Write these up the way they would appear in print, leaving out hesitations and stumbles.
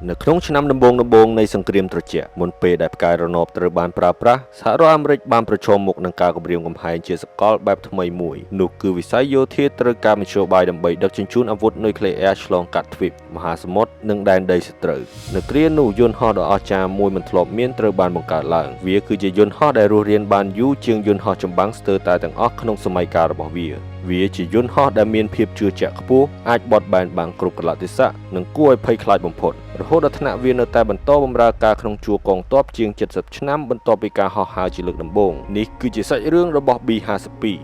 នៅក្នុងឆ្នាំដំបូងៗនៃសង្គ្រាមត្រជាក់មុនពេលដែលផ្កាយរណបត្រូវបានប្រើប្រាស់សហរដ្ឋអាមេរិកបានប្រឈមមុខនឹងការគំរាមកំហែងជាសកលបែបថ្មីមួយនោះគឺវិស័យយោធាត្រូវការមធ្យោបាយដើម្បីដឹកជញ្ជូនអាវុធនុយក្លេអ៊ែរឆ្លងកាត់ទ្វីបមហាសមុទ្រនិងដែនដីសត្រូវនៅគ្រានោះយន្តហោះដ៏អស្ចារ្យមួយមិនធ្លាប់មានត្រូវបានបង្កើតឡើងវាគឺជាយន្តហោះដែលរស់រានបានយូរជាងយន្តហោះចម្បាំងស្ទើរតែទាំងអស់ក្នុងសម័យកាលរបស់វា វាជាយន្តហោះដែលមានភាពជឿជាក់ខ្ពស់អាចបត់បែនបានគ្រប់កាលៈទេសៈនិងគួរឲ្យភ័យខ្លាចបំផុតរហូតដល់ថ្នាក់វានៅតែបន្តបម្រើការក្នុងជួរកងទ័ពជាង70ឆ្នាំបន្ទាប់ពីការហោះហើរជាលើកដំបូងនេះគឺជាសាច់រឿងរបស់ B-52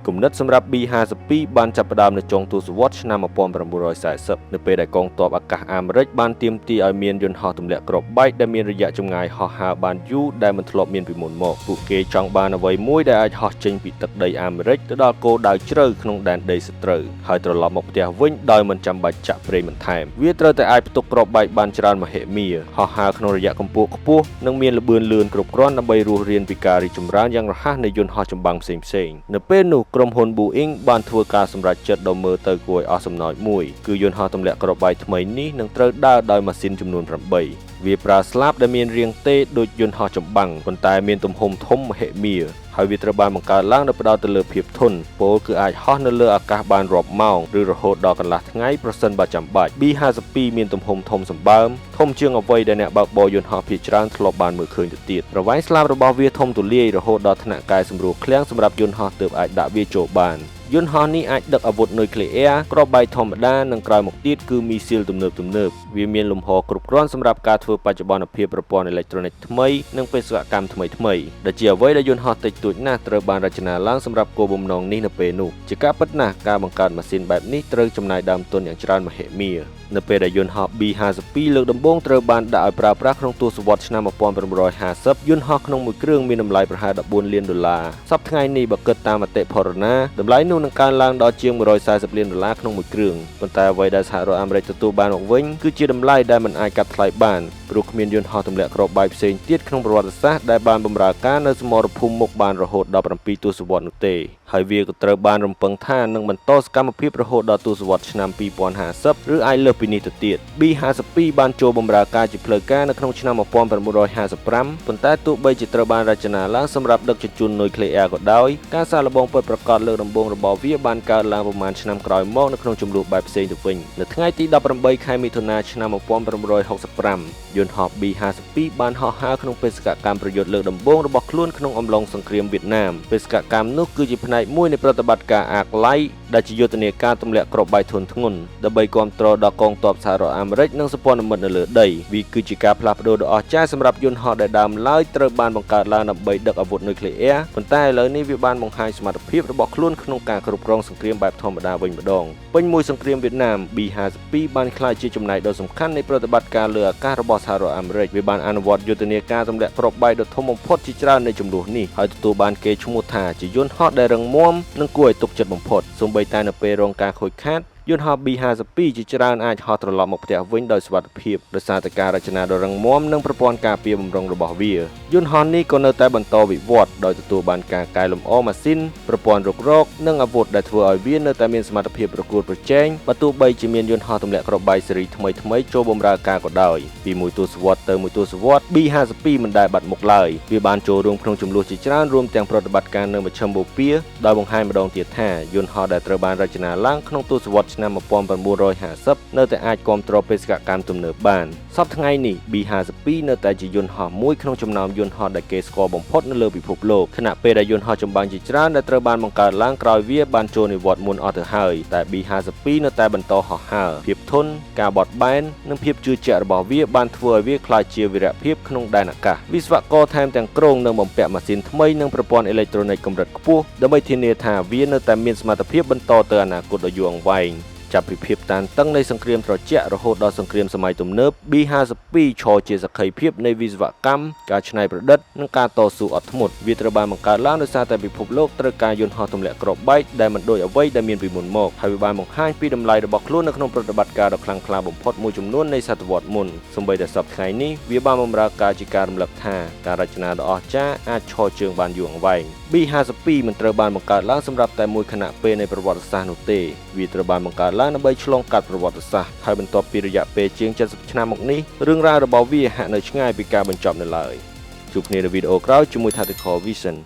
គំនិតសម្រាប់ B-52 បានចាប់ផ្ដើមនៅចុងទសវត្សរ៍ឆ្នាំ1940នៅពេលដែលកងទ័ពអាកាសអាមេរិកបានទាមទារឲ្យមានយន្តហោះទម្លាក់គ្រាប់បែកដែលមានរយៈចម្ងាយហោះហើរបានយូរដែលមិនធ្លាប់មានពីមុនមកពួកគេចង់បានអ្វីមួយដែលអាចហោះចេញពីទឹកដីអាមេរិកទៅដល់គោលដៅជ្រៅក្នុងដែនដីសត្រូវហើយត្រឡប់មកផ្ទះវិញដោយមិនចាំបាច់ចាក់ប្រេងបន្ថែមវាត្រូវតែអាចផ្ទុកគ្រាប់បែកបានច្រើនមហិមាហោះហើរក្នុងរយៈកម្ពស់ខ្ពស់និងមានល្បឿនលឿនគ្រប់គ្រាន់ដើម្បីរស់រានពីការរីកចម្រើនយ៉ាងរហ័សនៃយន្តហោះចម្បាំងផ្សេងៗនៅពេលនោះក្រុមហ៊ុន Boeing បានធ្វើការសម្រេចចិត្តដ៏មើលទៅគួរឲ្យអស់សំណើចមួយគឺយន្តហោះទម្លាក់គ្រាប់បែកថ្មីនេះនឹងត្រូវដើរដោយម៉ាស៊ីនចំនួន8វាប្រើស្លាបដែលមានរាងទេដូចយន្តហោះចម្បាំងប៉ុន្តែមានទំហំធំមហិមាហើយវាត្រូវបានបង្កើតឡើងដោយផ្ដោតទៅលើភាពធន់ពោលគឺអាចហោះនៅលើអាកាសបានរាប់ម៉ោងឬរហូតដល់កន្លះថ្ងៃប្រសិនបើចាំបាច់ B-52 មានទំហំធំសម្បើមធំជាងអ្វីដែលអ្នកបើកបរយន្តហោះភាគច្រើនធ្លាប់បានមើលឃើញទៅទៀតរវែងស្លាបរបស់វាធំទូលាយរហូតដល់ថ្នាក់កែសម្រួលឃ្លាំងសម្រាប់យន្តហោះទើបអាចដាក់វាចូលបានយន្តហោះនេះអាចដឹកអាវុធនុយក្លេអ៊ែរគ្រាប់បែកធម្មតានិងក្រោយមកទៀតគឺមីស៊ីលទំនើបៗវាមានលំហគ្រប់គ្រាន់សម្រាប់ការធ្វើបច្ចុប្បន្នភាពប្រព័ន្ធអេឡិចត្រូនិកថ្មីនិងបេសកកម្មថ្មីៗដែលជាអ្វីដែលយន្តហោះតិចតួចណាស់ត្រូវបានរចនាឡើងសម្រាប់គោលបំណងនេះនៅពេលនោះជាការពិតណាស់ការបង្កើតម៉ាស៊ីនបែបនេះត្រូវចំណាយដើមទុនយ៉ាងច្រើនមហិមានៅពេលដែលយន្តហោះ B-52 លើកដំបូងត្រូវបានដាក់ឲ្យប្រើប្រាស់ក្នុងទសវត្សរ៍ឆ្នាំ1950យន្តហោះក្នុងមួយគ្រឿងមានតម្លៃប្រហែល14លានដុល្លារសប្តាហ៍ថ្ងៃនេះបើគិតតាមអតិផរណាតម្លៃនោះនឹងកើនឡើងដល់ជាង140លានដុល្លារក្នុងមួយគ្រឿងប៉ុន្តែអ្វីដែលសហរដ្ឋអាមេរិកទទួលបានមកវិញគឺជាតម្លៃដែលមិនអាចកាត់ថ្លៃបានព្រោះគ្មានយន្តហោះទម្លាក់គ្រាប់បែកផ្សេងទៀតក្នុងប្រវត្តិសាស្ត្រដែលបានបម្រើការនៅសមរភូមិមុខបានរហូតដល់7ទសវត្សរ៍នោះទេហើយវាក៏ត្រូវបានរំពឹងថានឹងបន្តសកម្មភាពរហូតដល់ទសវត្សរ៍ឆ្នាំ2050ឬអាចលើសពីនេះទៅទៀត B-52 បានចូលបម្រើការជាផ្លូវការនៅក្នុងឆ្នាំ1955ប៉ុន្តែទោះបីជាត្រូវបានរចនាឡើងសម្រាប់ដឹកជញ្ជូននុយក្លេអ៊ែរក៏ដោយការសាកល្បងពិតប្រាកដលើកដំបូងរបស់វាបានកើតឡើងប្រមាណឆ្នាំក្រោយមកនៅក្នុងជម្លោះបែបផ្សេងទៅវិញនៅថ្ងៃទី18ខែមិថុនាឆ្នាំ1965យន្តហោះ B-52 បានហោះហើរក្នុងបេសកកម្មប្រយុទ្ធលើកដំបូងរបស់ខ្លួនក្នុងអំឡុងសង្គ្រាមវៀតណាមបេសកកម្មនោះគឺជាផ្នែកមួយនៃប្រតិបត្តិការ Arc Light ដែលជាយុទ្ធនាការទម្លាក់គ្រាប់បែកធុនធ្ងន់ដើម្បីគាំទ្រដល់កងទ័ពសហរដ្ឋអាមេរិកនិងសម្ព័ន្ធមិត្តនៅលើដីវាគឺជាការផ្លាស់ប្ដូរដ៏អស្ចារ្យសម្រាប់យន្តហោះដែលដើមឡើយត្រូវបានបង្កើតឡើងដើម្បីដឹកអាវុធនុយក្លេអ៊ែរប៉ុន្តែឥឡូវនេះវាបានបង្ហាញសមត្ថភាពរបស់ខ្លួនក្នុងការគ្រប់គ្រងសង្គ្រាមបែបធម្មតាវិញម្ដងពេញមួយសង្គ្រាមវៀតណាម B-52 បានក្លាយជាចំណែកដ៏សំខាន់នៃប្រតិបត្តិការលើអាកាសរបស់សហរដ្ឋអាមេរិកវាបានអនុវត្តយុទ្ធនាការទម្លាក់គ្រាប់បែកដ៏ធំបំផុតជាច្រើននៃជម្លោះនេះហើយទទួលបានកេរ្តិ៍ឈ្មោះថាជាយន្តហោះដែលរឹងមាំនិងគួរឲ្យទុកចិត្តបំផុតសូម្បីតែនៅពេលរងការខូចខាតយន្តហោះ B-52 ជាច្រើនអាចហោះត្រឡប់មកផ្ទះវិញដោយសុវត្ថិភាពដោយសារតែការរចនាដ៏រឹងមាំនិងប្រព័ន្ធការពារបម្រុងរបស់វាយន្តហោះនេះក៏នៅតែបន្តវិវត្តដោយទទួលបានការកែលម្អម៉ាស៊ីនប្រព័ន្ធរុករកនិងអាវុធដែលធ្វើឲ្យវានៅតែមានសមត្ថភាពប្រកួតប្រជែងបើទោះបីជាមានយន្តហោះទម្លាក់គ្រាប់បែកស៊េរីថ្មីៗចូលបម្រើការក៏ដោយពីមួយទសវត្សរ៍ទៅមួយទសវត្សរ៍ B-52 មិនដែលបាត់មុខឡើយវាបានចូលរួមក្នុងជម្លោះជាច្រើនរួមទាំងប្រតិបត្តិការនៅមជ្ឈិមបូព៌ាដោយបង្ហាញម្ដងទៀតថាយន្តហោះដែលត្រូវបានរចនាឡើងក្នុងទសវត្សរ៍ឆ្នាំ1950នៅតែអាចគាំទ្របេសកកម្មទំនើបបានសប្តាហ៍ថ្ងៃនេះ B-52 នៅតែជាយន្តហោះមួយក្នុងចំណោមយន្តហោះដែលគេស្គាល់បំផុតនៅលើពិភពលោកខណៈពេលដែលយន្តហោះចម្បាំងជាច្រើនដែលត្រូវបានបង្កើតឡើងក្រោយវាបានចូលនិវត្តន៍មុនអស់ទៅហើយតែ B-52 នៅតែបន្តហោះហើរភាពធន់ការបត់បែននិងភាពជឿជាក់របស់វាបានធ្វើឲ្យវាក្លាយជាវីរភាពក្នុងដែនអាកាសវិស្វករថែមទាំងគ្រោងនឹងបំពាក់ម៉ាស៊ីនថ្មីនិងប្រព័ន្ធអេឡិចត្រូនិកកម្រិតខ្ពស់ដើម្បីធានាថាវានៅតែមានសមត្ថភាពបន្តទៅអនាគតដ៏យូរអង្វែងចាប់ពីភាពតានតឹងនៃសង្គ្រាមត្រជាក់រហូតដល់សង្គ្រាមសម័យទំនើប B-52 ឈរជាសក្ខីភាពនៃវិស្វកម្មការច្នៃប្រឌិតនិងការតស៊ូអត់ធ្មត់វាត្រូវបានបង្កើតឡើងដោយសារតែពិភពលោកត្រូវការយន្តហោះទម្លាក់គ្រាប់បែកដែលមិនដូចអ្វីដែលមានពីមុនមកហើយវាបានបង្ហាញពីតម្លៃរបស់ខ្លួននៅក្នុងប្រតិបត្តិការដ៏ខ្លាំងក្លាបំផុតមួយចំនួននៃសតវត្សមុនសូម្បីតែសប្តាហ៍ថ្ងៃនេះវាបានបម្រើការជាការរំលឹកថាការរចនាដ៏អស្ចារ្យអាចឈរជើងបានយូរអង្វែង B-52 មិនត្រូវបានបង្កើតឡើងសម្រាប់តែមួយខណៈពេលនៃប្រវត្តិសាស្ត្រនោះទេវាត្រូវបានបង្កើត ឡើងដើម្បីឆ្លងកាត់ប្រវត្តិសាស្ត្រហើយបន្ទាប់ពីរយៈពេលជាង70ឆ្នាំមកនេះរឿងរ៉ាវរបស់វាហាក់នៅឆ្ងាយពីការបញ្ចប់នៅឡើយជួបគ្នានៅវីដេអូក្រោយជាមួយ Tactical Vision។